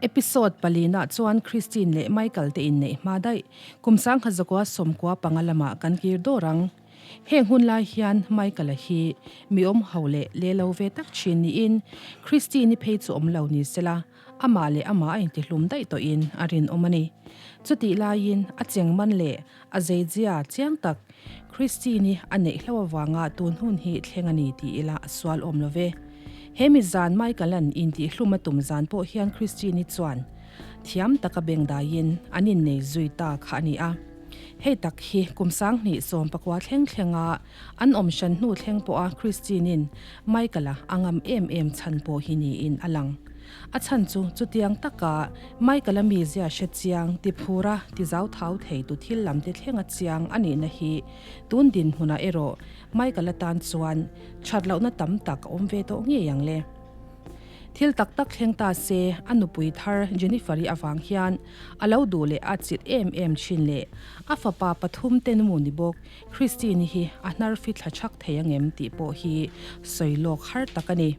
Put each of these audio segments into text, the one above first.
Episode palina chuan Christine leh Michael te inneih hma daih kum 1915 lamah kan kir dawr ang. Heng hun lai hian Michael-a hi mi awm ho leh le lo ve tak thin niin Christine-i phei chu awm lo ni sela amah leh amah a intihlum daih tawhin a rinawm a ni. Chutih laiin a cheng man leh a zeizia chiang tak Christine-i a neih hlo avanga tun hun hi thleng a ni ti ila a sual awm lo ve. He mi zan Michael-a'n intihlum a tum zan pawh hian Christine-i chuan thiam taka bengdaiin an innei zui ta kha a ni a. Hei tak hi kum 2019 thleng thlenga an awm hran hnu thleng pawha Christine-in Michael-a a ngam em em chhan pawh hi niin a lang. A chhan chu chutiang taka Michael-a mizia hre chiang, ti phura, ti zau thau thei tu thil lam te thlenga chiang a nihna hi tun dinhmunah erawh Michael-a tan chuan that lohna tam tak a awm ve tawh ngei ang le. Thil tak tak thleng ta se, a nupui thar Jennifer-i avang hian a lo duh leh a chilh em em thin leh a fapa pathum te nu ni bawk Christine-i hi a hnar fit thla chhak thei angem tih pawh hi sawi lawk har tak a ni.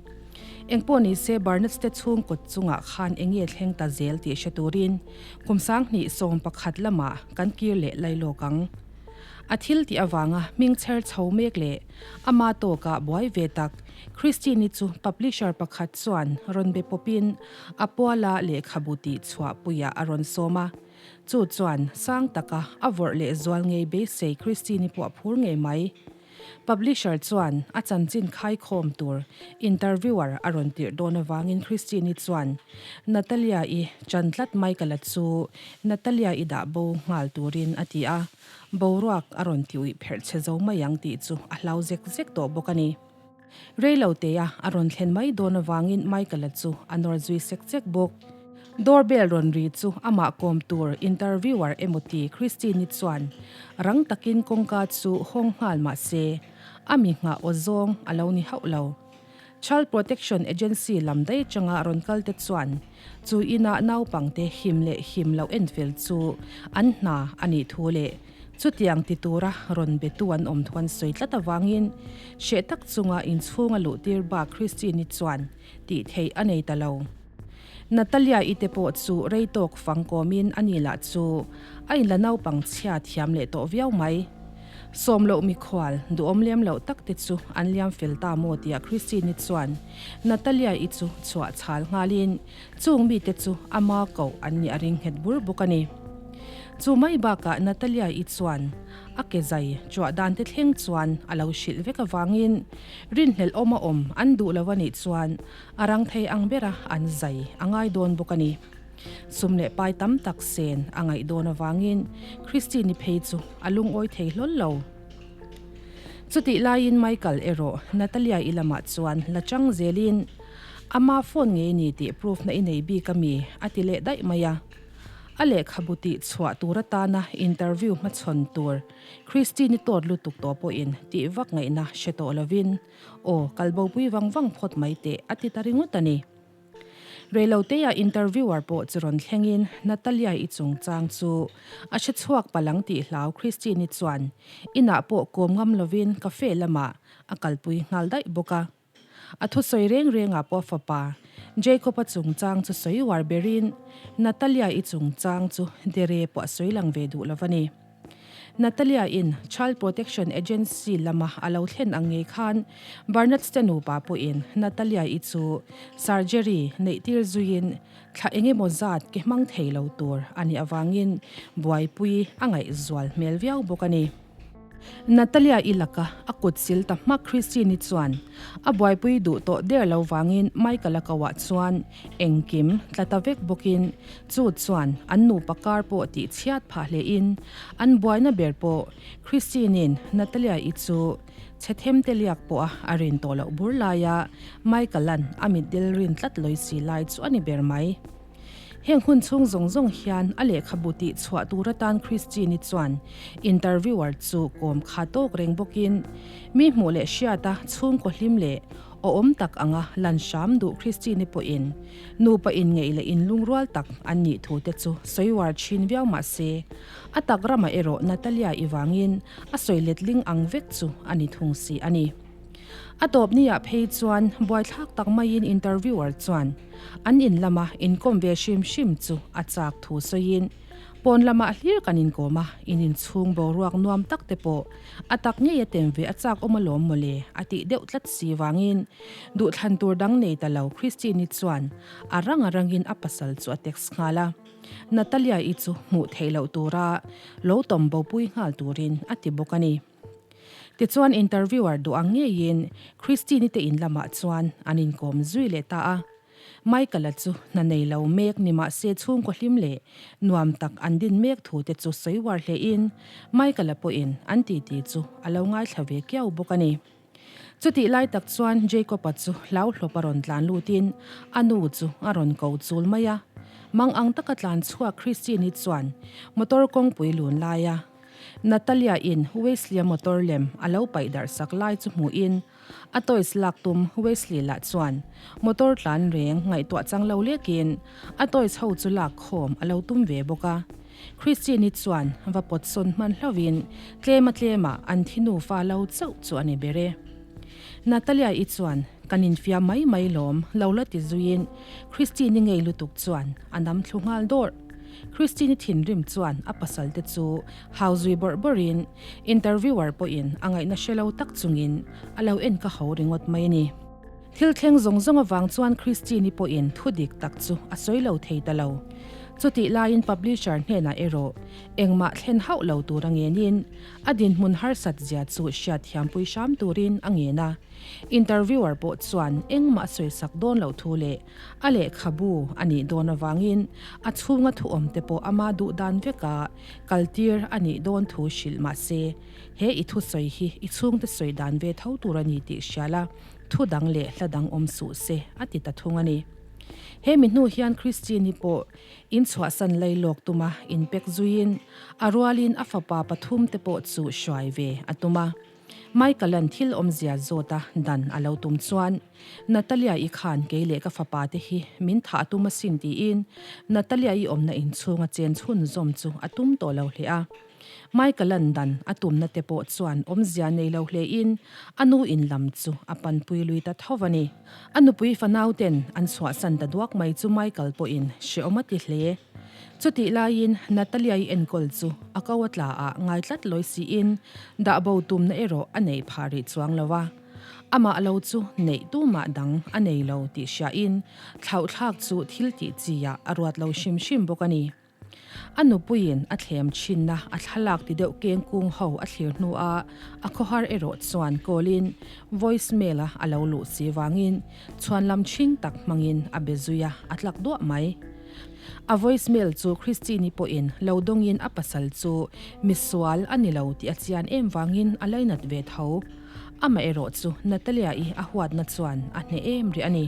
Engpawh ni se Barnett te chhungkaw chungah khan eng nge thleng ta zel tih hre turin kum 2011 lamah kan kir leh lai lawk ang. A thil tih avanga hming chher chho mek leh ama tawkah buai ve tak Christine-i chu publisher pakhat chuan rawn be pawpin a puala lehkhabu tih chhuah puiah a rawn sawm a. Chu chuan sang taka a vawrh leh zual ngei beisei Christine-i pawh a phur ngei mai. Publisher chuan a chanchin khaikhawm tur interviewer a rawn tirh dawn avangin Christine-i chuan Natalia-i chan tlat Michael-a chu Natalia-i dah bo nghal turin a ti a, boruak a rawn ti uih pherh che zo mai ang tih chu a hlau zek zek tawh bawk a ni. Reilo teia a rawn thlen mai dawn avangin Michael-a chu a nawr zui sek sek bawk. Doorbell rawn ri chu amah kawm tur interviewer emaw ti Christine-i chuan rang takin kawngka chu hawng nghal mah se a mi nghah aw zawng a lo ni hauh lo. Child Protection Agency lam daih atanga rawn kal te chuan chu inah naupangte him leh him loh enfel chu an hna a nih thu leh Chutiang ti tura rawn betu an awm thuan sawi tlat avangin hreh tak chunga inchhunga luhtir bak Christine-i chuan tih theih a nei ta lo. Natalia-i te pawh chu rei tawk fang kawmin a ni lah chu a inla naupang chhia thiam leh tawh viau mai. Sawm loh mikhual duhawm lem loh tak te chu an liam fel ta maw tia Christine-i chuan Natalia-i chu chhuah chhal nghalin Chung mite chu ama koh an nih a ring nghet bur bawk a ni. Chu mai bakah Natalia-i chuan a ke zai chuah dan te thleng chuan a lo hrilh vek avangin rinhlelh awm a awm an duh lo a nih chuan a rang thei ang bera an zai a ngai dawn bawk a ni. Sum leh pai tam tak sen a ngaih dawn avangin Christine-i phei chu a lungawi thei hlawl lo. Chutih laiin Michael erawh Natalia-i lamah chuan la chang zelin Ama phone ngei ni tih proof na i nei bik ami? a ti leh daih mai a. A lehkhabu tih chhuah tur atana interview hmachhawn tur Christine-i tawt lutuk tawh pawhin tih vak ngaihna hre tawh lovin, Aw, kal bopui vang vang phawt mai teh a ti ta ringawt a ni. Reiloteia interviewer pawh chu rawn thlengin Natalia-i chungchang chu a hre chhuak palang tih hlau Christine-i chuan inah pawh kawm ngam lovin cafe lamah a kalpui nghal daih bawk a. A thusawi reng rengah pawh fapa Jacob-a chungchang chu sawi uar berin Natalia-i chungchang chu dere pawh a sawi lang ve duh lo a ni. Natalia-in Child Protection Agency lama a lo thlen ang ngei khan Barnett te nupa pawhin Natalia-i chu surgery neih tir zuiin thla eng emaw zat ke hmang thei lo tur a nih avangin buaipui a ngaihzual hmel viau bawk a ni. Natalia i laka a kut sil ta hmak Christine-i chuan a buaipui duh tawh der lo vangin Michael-a koah chuan engkim tla ta vek bawkin chu chuan an nupa kar pawh tih chhiat phah hlein an buaina ber pawh Christine-in Natalia-i chu chhe them te liak pawha a rin tawh loh bur laia Michael-a'n a mitdel rin tlat lawi si lai chu a ni ber mai. Heng hun chhung zawng zawng hian a lehkhabu tih chhuah tur atan Christine-i chuan interviewer chu kawm kha tawk reng bawkin mi hmuh leh hriata chhungkaw hlim leh awhawm tak anga lan hram duh Christine-i pawhin nupa inngeih leh inlungrual tak an nih thu te chu sawi uar thin viau mah se a tak ramah erawh Natalia-i vangin a sawi letling ang vek chu a ni thung si a ni. A tawp ni ah phei chuan buaithlak tak maiin interviewer chuan an in lama inkawm ve hrim hrim chu a chak thu sawiin pawn lamah hlir kan inkawm a, in inchhung boruak nuam tak te pawh a tak ngei a tem ve a chak awm alawm mawle a tih deuh tlat si vangin duhthlan tur dang nei ta lo Christine-i chuan a rang a rangin a pasal chu a text nghal a. Natalia-i chu hmuh theih loh tura lo tawm bopui nghal turin a ti bawk a ni. Tichuan interviewer duh ang ngeiin Christine-i te in lamah chuan an inkawm zui leh ta a. Michael-a chu hna nei lo mek ni mahse chhungkaw hlim leh nuam tak an din mek thu te chu sawi uar hlein Michael-a pawhin an titi chu a lo ngaithla ve kiau bawk a ni. Chutih lai tak chuan Jacob-a chu hlauhlawp a rawn tlan lutin a nu chu a rawn ko chul mai a. Mang ang taka tlan chhuak Christine-i chuan motor kawngpui lun laia Natalia-in Wesley-a motor lem a lo paih darh sak lai chu hmuhin a toys lak tum Wesley lah chuan motor tlan reng ngaihtuah chang lo lekin a toys ho chu lak khawm a lo tum ve bawk a. Christine-i chuan va pawt sawn hman hlauhin tlema tlema an thi nufa lo chauh chu a ni ber e. Natalia-i chuan kan infiam mai mai lawm lo la ti zuiin Christine-i ngei lutuk chuan a nam thlu nghal dawrh. Christine-i thinrim chuan a pasal te chu hau zui bawrh bawrhin interviewer pawhin a ngaihna hre lo tak chungin a lo en ka ho ringawt mai a ni. Thil thleng zawng zawng avang chuan Christine-i pawhin thu dik tak chu a sawi lo thei ta lo. Chutih laiin publisher hnenah erawh engmah thlen hauh lo tur a ngenin a dinhmun harsat zia chu hriat thiampui hram turin a ngen a. Interviewer pawh chuan engmah a sawisak dawn loh thu leh a lehkhabu a nih dawn avangin a chhunga thu awm te pawh ama duh dan veka kaltir a nih dawn thu hrilh mah se he i thusawi hi i chhungte sawi dan ve tho tur a ni tih hria la Thu dang leh hla dang awm suh se, a ti ta thung a ni. He mi hnu hian Christine-i pawh in chhuahsan lei lawk tuma inpek zuiin a rualin a fapa pathum te pawh chu hruai ve a tum a. Michael-a'n thil awmzia zawta dan a lo tum chuan, Natalia-i khan kei leh ka fapa te hi min thah a tum asin tiin Natalia-i awmna inchhunga chen chhunzawm chu a tum tawh lo hle a. Michael-a'n dan a tumna te pawh chuan awmzia nei lo hlein a nu in lam chu a panpui lui ta tho a ni. A nupui fanau ten an chhuahsan ta duak mai chu Michael pawhin hrehawm a ti hle. Chutih laiin Natalia-i enkawl chu a ko a tla ah ngai tlat lawi siin dah bo tumna erawh a neih phah rih chuang lo a. Amah lo chu neih tumah dang a nei lo tih hriain thlauhthlak chu thil tih chi ah a ruat lo hrim hrim bawk a ni. A nupuiin a thlem thinna a thlalak ti deuh keng kung ho a thlir hnua a khawhar erawh chuan call-in voice mail-a a lo luh si vangin chhuanlam chhing tak hmangin a be zui a, a tlak duah mai. A voice mail chu Christine-i pawhin lo dawngin a pasal chu misual a ni lo tih a chian em vangin a lainat ve tho. Amaherawh chu Natalia-i a huatna chuan a hneh em rih a ni.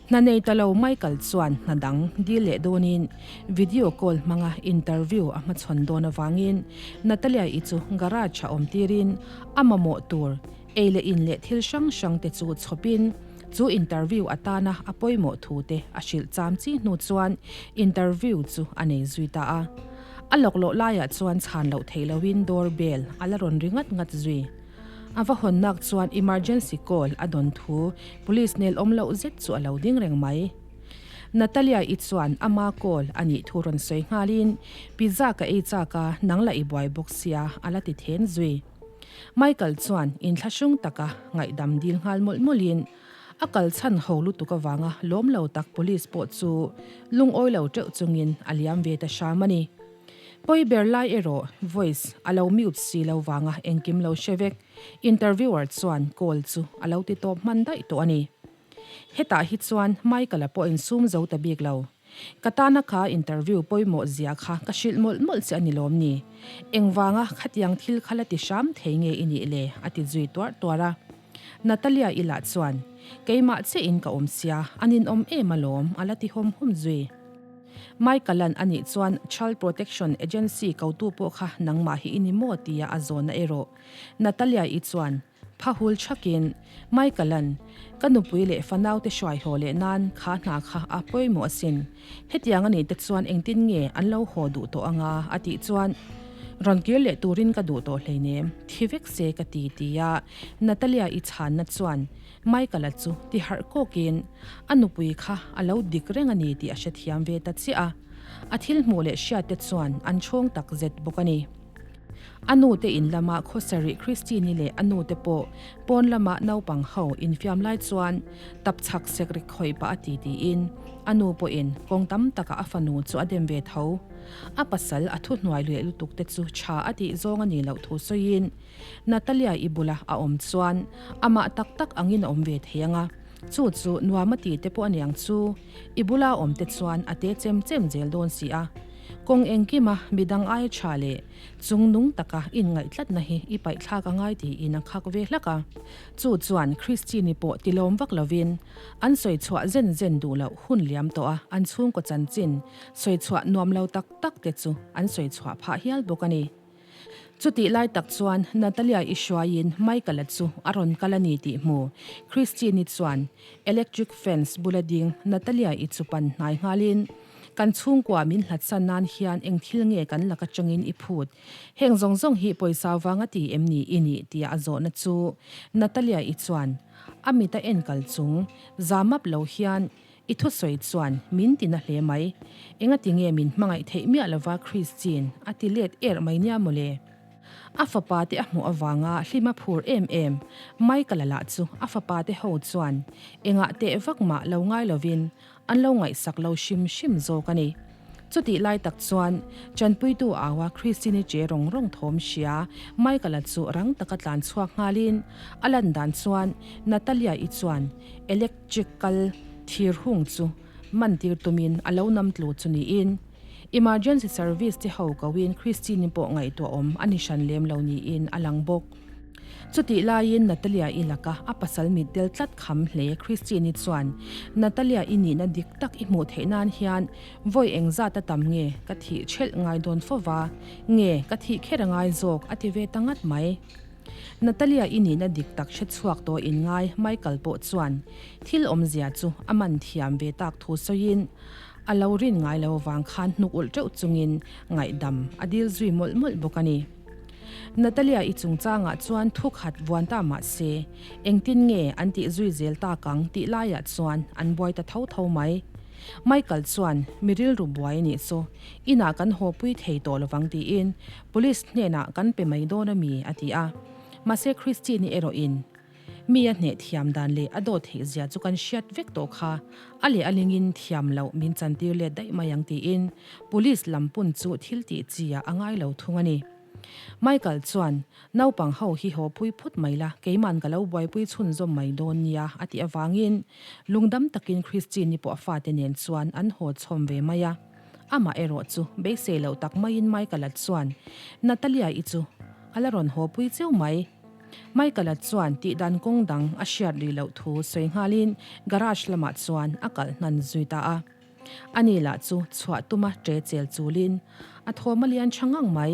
Hna nei ta lo Michael chuan hna dang dil leh dawnin video call hmanga interview a hmachhawn dawn avangin Natalia-i chu garage-a awm tirin a mamawh tur ei leh in leh thil hrang hrang te chu chhawpin chu interview atana a pawimawh thu te a hrilh cham chi hnu chuan interview chu a nei zui ta a. A lawkloh laiah chuan chhan loh theih lohin door bell a la rawn ri ngat ngat zui. A va hawn nak chuan emergency call a dawn thu police nel awm loh zet chu a lo ding reng mai. Natalia-i chuan ama call a nih thu rawn sawi nghalin pizza ka ei chak a, nang lah i buai bawk sia a la ti then zui. Michael chuan inthlahrung taka ngaihdam dil nghal mawlh mawlhin a kal chhan ho lutuk avanga lawm lo tak police pawh chu lungawi lo teuh chungin a liam ve ta hram a ni. Pawi ber lai erawh voice a lo mute si lo vanga engkim lo hre vek. Interviewer chuan call chu a lo ti tawp hman daih tawh a ni. Hetah hi chuan Michael-a pawh insum zo ta bik lo. Ka tana kha interview pawimawh zia kha ka hrilh mawlh mawlh che a ni lawm ni? Engvanga khatiang thil kha la ti hram thei nge i nih le? a ti zui tuarh tuarh a. Natalia i lah chuan, Keimah chiahin ka awm sia, a ninawm em alawm, a la ti hawm hawm zui. Michael-a'n a nih chuan Child Protection Agency kotu pawh kha nangmah hi i ni maw tia a zawnna erawh Natalia-i chuan pha hul thakin Michael-a'n ka nupui leh fanaute hruai haw leh nan kha hna kha a pawimawh asin. Hetiang a nih te chuan engtin nge an lo haw duh tawh anga a tih chuan Rawn kir leh turin ka duh tawh hleinem, thi vek se ka ti tia Natalia-i chhanna chuan Michael-a chu ti harh kawkin a nupui kha a lo dik reng a ni tih a hrethiam ve ta chiah a, a thil hmuh leh hriatte chuan an chhawng tak zet bawk a ni. A nute in lama khawsarih Christine-i leh a nute pawh pawn lama naupang ho infiam lai chuan tap chhak sek rik khawih pah a ti tiin a nu pawhin kawng tam takah a fanu chu a dem ve tho. A pasal a thuhnuai leh lutuk te chu tha a tih zawng a nih loh thu sawiin Natalia-i bula a awm chuan amah tak tak angin a awm ve thei ang a, chu chu nuam a ti te pawh a niang chu i bula awm te chuan a te chem chem zel dawn si a. Kawng engkima midang aia tha leh chung nung taka inngaih-tlatna hi i paihthlak a ngai tiin a khak ve hlak a. Chu chuan Christine-i pawh tilawm vak lovin an sawi chhuah zen zen duh loh hun liam tawh a, an chhungkaw chanchin sawi chhuah nuam lo tak tak te chu an sawi chhuah phah hial bawk a ni. Chutih lai tak chuan Natalia-i hruaiin Michael-a chu a rawn kal a ni tih hmu Christine-i chuan electric fence bula ding Natalia-i chu pan hnai nghalin, Kan chhungkua min hlatsan nan hian eng thil nge kan lak atangin i phut? Heng zawng zawng hi pawisa vanga ti em ni i nih? tia a zawhna chu Natalia-i chuan a mit a en kal chung zamap lo hian I thusawi chuan min ti na hle mai. Engati nge min hmangaih theih miah lova Christine a ti let er mai nia mawle. A fapa te a hmuh avanga hlim a phur em em Michael-a lah chu a fapa te ho chuan engah teh vak mah lo ngai lovin An lo ngaihsak lo hrim hrim zawk a ni. Chutih lai tak chuan Chanpuitu aua Christine-i che rawng rawng thawm hria Michael-a chu rang taka tlan chhuak nghalin a lan dan chuan Natalia-i chuan electric kal thir hung chu man tir tumin a lo nam tlu chu niin emergency service te ho koin Christine-i pawh ngaihtuah awm a ni hran lem lo niin a lang bawk. Chutih laiin Natalia-i laka a pasal mit del tlat kham hle Christine-i chuan, Natalia-i nihna dik tak i hmuh theih nan hian vawi engzat a tam nge ka thih ṭhelh ngai dawn fo va, nge ka thih kher a ngai zawk a ti ve ta ngat mai. Natalia-i nihna dik tak hre chhuak tawh in ngai Michael pawh chuan thil awmzia chu a man thiam ve tak thu sawiin a lo rin ngai lo vang khan hnuk ulh ṭeuh chungin ngaihdam a dil zui mawlh mawlh bawk a ni. Natalia i chungchangah chuan thu khat vuan ta mah se, engtin nge an tih zui zel tak ang tih laiah chuan an buai ta tho tho mai. Michael chuan mi rilru buai a nih chu, inah kan haw pui thei tawh lovang tiin police hnenah kan pe mai dawn a mi a ti a. Mahse Christine-i erawhin Mi a hneh thiam dan leh a dawt theih zia chu kan hriat vek tawh kha, a leh a lingin thiam loh min chantir let daih mai ang tiin Police lam pun chu thil tih chi ah a ngai lo thung a ni. Michael chuan, Naupang ho hi haw pui phut mai la, keiman ka lo buaipui chhunzawm mai dawn nia a tih avangin lungdam takin Christine-i pawh a fate nen chuan an haw chhawm ve mai a. Amah erawh chu beisei loh tak maiin Michael-a chuan Natalia-i chu a la rawn haw pui cheu mai. Michael-a chuan tihdan kawng dang a hriat rih loh thu sawi nghalin garage lamah chuan a kalh hnan zui ta a. Ani lah chu chhuah tuma ṭe chel chulin a thawm a lian ṭha ngang mai.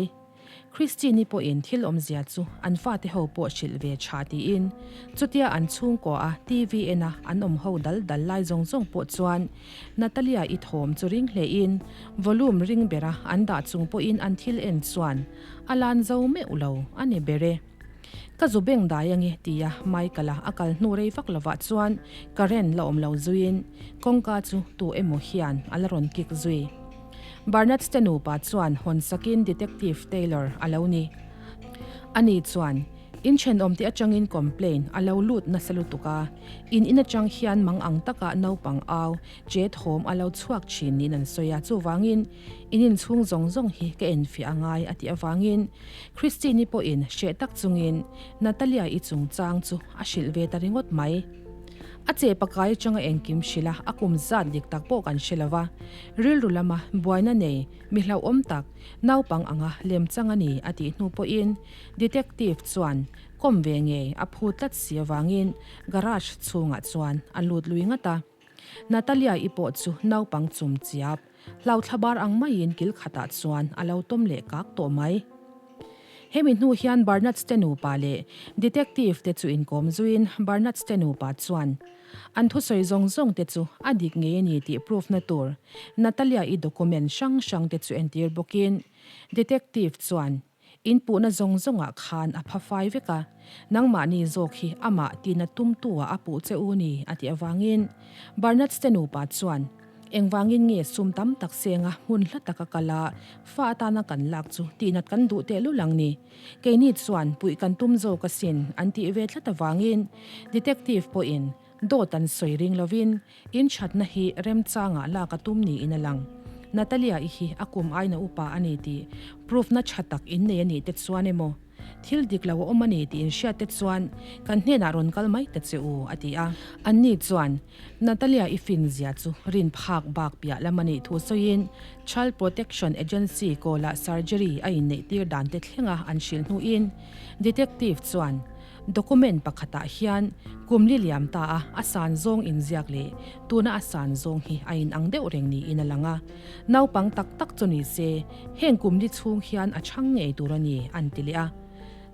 Christine-i pawhin thil awmzia chu an fate ho pawh hrilh ve ṭha tiin chutia an chhungkaw a TV ena an awm ho dal dal lai zawng zawng pawh chuan Natalia-i thawm chu ring hlein volume ring bera an dah chung pawhin an thil en chuan A lan zo meuh lo a ni ber e. Ka zu beng dai ange tia Michael-a a kal hnu rei vak lovah chuan current la awm lo zuiin kawngka chu tu emaw hian a la rawn kik zui. Barnett te nupa chuan hawn sakin Detective Taylor a lo ni. Ani chuan in thenawm te atangin complain a lo lut nasa lutuk a, in in atang hian mang ang taka naupang au che thawm a lo chhuak thin niin an sawi a, chuvangin In inchhung zawng zawng hi ka enfiah a ngai a tih avangin Christine-i pawhin hreh tak chungin Natalia-i chungchang chu a hrilh ve ta ringawt mai. A che pakai atanga engkim hrilh a, a kum zat dik tak pawh kan hre lo va, rilru lama buaina nei mi hlauhawm tak naupang anga lemchang a ni a tih hnu pawhin Detective chuan kawm ve ngei a phu tlat si avangin garage chhungah chuan a lut lui ngat a. Natalia-i pawh chu naupang chum chiap, hlauhthlabar ang maiin kil khatah chuan a lo tawm leh kak tawh mai. Hemi hnu hian Barnatz te nupa leh Detective te chu inkawm zuiin Barnatz te nupa chuan an thusawi zawng zawng te chu a dik ngei a ni tih proof na tur Natalia-i document hrang hrang te chu entir bawkin Detective chuan. In puhna zawng zawngah khan a pha fai vek a, nangmahni zawk hi amah tina tumtu ah a puh che u ni a tih avangin Barnatz te nupa chuan engvangin nge sum tam tak senga hmun hla taka kal a fa atana kan lak chu tihnat kan duh tehlul ang ni. Keini chuan puih kan tum zawk asin an tih ve tlat avangin Detective pawhin Dawt an sawi ring lovin in thatna hi remchangah lak a tum niin a lang. Natalia-i hi a kum aina upa a ni tih proof na tha tak in nei a nih te chuan emaw thil dik lo a awm a ni tih in hriat te chuan kan hnenah rawn kal mai ta che u a ti a. Anni chuan Natalia-i fin zia chu rin phak bak piah lam a nih thu sawiin Child Protection Agency kawlah surgery a inneih tir dan te thlenga an hrilh hnuin Detective chuan Document pakhatah hian kum li liam ta a a san zawng inziak leh tuna a san zawng hi a inang deuh reng niin a lang a. Naupang tak tak chu ni se, heng kum li chhung hian a chhang ngei tur a ni, an ti leh a.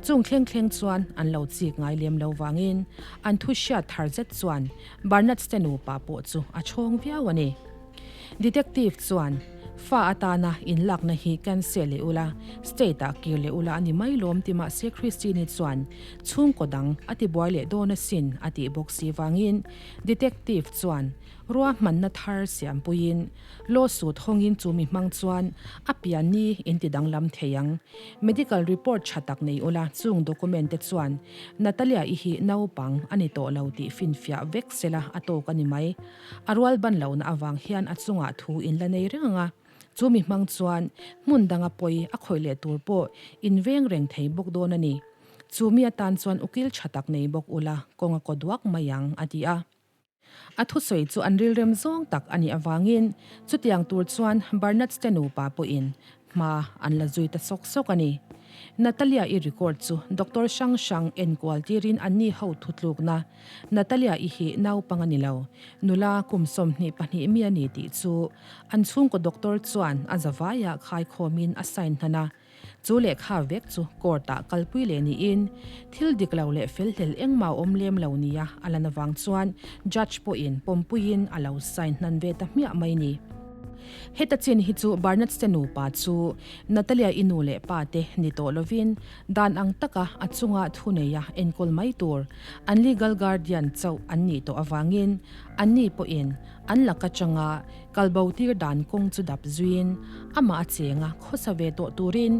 Chung thleng thleng chuan an lo chik ngai lem lo vangin an thu hriat thar zet chuan Barnatz te nupa pawh chu a chhawng viau a ni. Detective chuan, Fa atana inlakna hi cancel leh ula, state ah kir leh ula a ni mai lawm ti mahse Christine-i chuan chhungkaw dang a tibuai leh dawn asin a tih bawk si vangin Detective chuan ruahmanna thar siampuiin lawsuit hawngin chu mi hmang chuan a pianni in ti danglam thei ang. Medical report tha tak nei ula chung document te chuan Natalia-i hi naupang a ni tawh lo tih finfiah vek sela a tawk a ni mai. A rual ban lohna avang hian a chungah thu in la nei reng ang a, chu mi hmang chuan hmun danga pawi a khawih leh tur pawh in veng reng thei bawk dawn a ni. Chu mi atan chuan ukil tha tak nei bawk ula kawng a kaw duak mai ang, a ti a. A thusawi chu an rilrem zawng tak a nih avangin chutiang tur chuan Barnatz te nupa pawhin Hma an la zui ta sawk sawk a ni. Natalia-i record chu doctor hrang hrang enkual tirin anni ho thutlukna, Natalia-i hi naupang a ni lo, nula kum 22 mi a ni tih chu an chhungkaw doctor chuan a zavaiah khaikhawmin a sign hnan a. Chu lehkha vek chu court-ah kalpui leh niin thil dik lo leh felhlel engmah awm lem lo nia a lan avang chuan judge pawhin pawmpuiin a lo sign hnan ve ta hmiah mai ni. Heta chin hi chu Barnatz te nupa chu Natalia-i nu leh pa te ni tawh lovin dan ang taka a chunga thuneia enkawl mai tur an legal guardian chauh an nih tawh avangin anni pawhin an lak atanga kalbo tir dan kawng chu dap zuiin amah a chenga khawsa ve tawh turin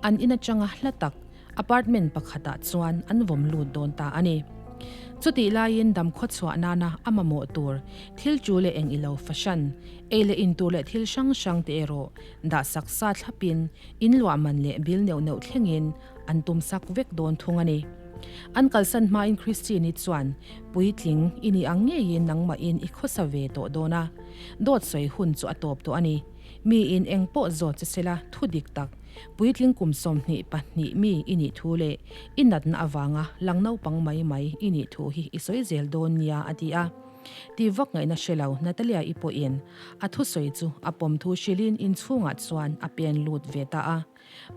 an in atanga hla tak Apartment pakhatah chuan an vawm lut dawn ta a ni. Chutih laiin dam khawchhuah nana a mamawh tur thil chu leh eng ilo fahran, ei leh in tur leh thil hrang hrang te erawh dah sak sa thlapin in luah man leh bil neuh neuh thlengin an tum sak vek dawn thung a ni. An kalsan hmain Christine-i chuan puitling i nih ang ngeiin nangmahin i khawsa ve tawh dawn a, dawt sawi hun chu a tawp tawh a ni. Miin eng pawh zawt che sela thu dik tak Puitling kum 22 mi i nih thu leh i natna avanga lang naupang mai mai i nih thu hi i sawi zel dawn nia a ti a. Ti vak ngaihna hre lo Natalia-i pawhin a thusawi chu a pawm thu hrilhin inchhungah chuan a pen lut ve ta a.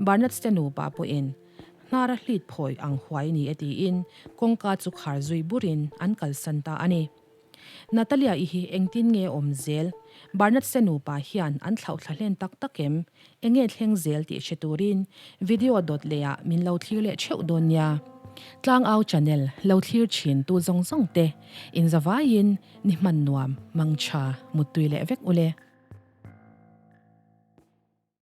Barnatz te nupa pawhin hnara hlit phawi ang huai ni e tiin kawngka chu khar zui burin an kalsan ta a ni. Natalia i hi engtin nge awm zel? Barnett se nupa hian an thlauh thla hlen tak tak em? Enge thleng zel tih hre turin video dawt leh ah min lo thlir leh theuh dawn nia. Tlangau channel lo thlir thin tu zawng zawng te in zavaiin ni hman nuam, mangtha, muttui leh vek ule.